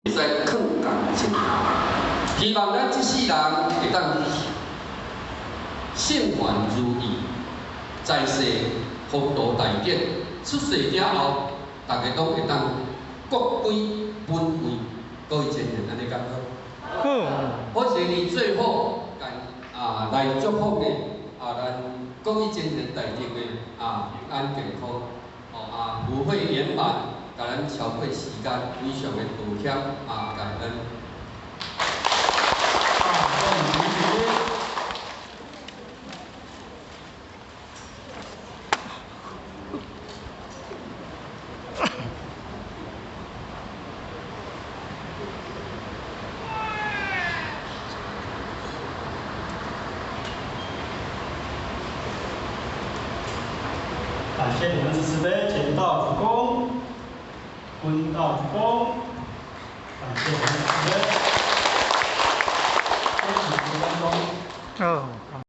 使囥仝前，希望咱這世人會當聖凡如意，在世福道大德，出世了後，逐家攏會當各歸本位。各位前賢，按呢敢好？好。好勢佇最後，來祝福的咱各位前賢大德的平安健康，福慧圓滿，共咱超過時間，非常的道歉感恩。感謝你們慈悲，前道主公，坤道主公，感謝你們慈悲，恭喜福當中。哦。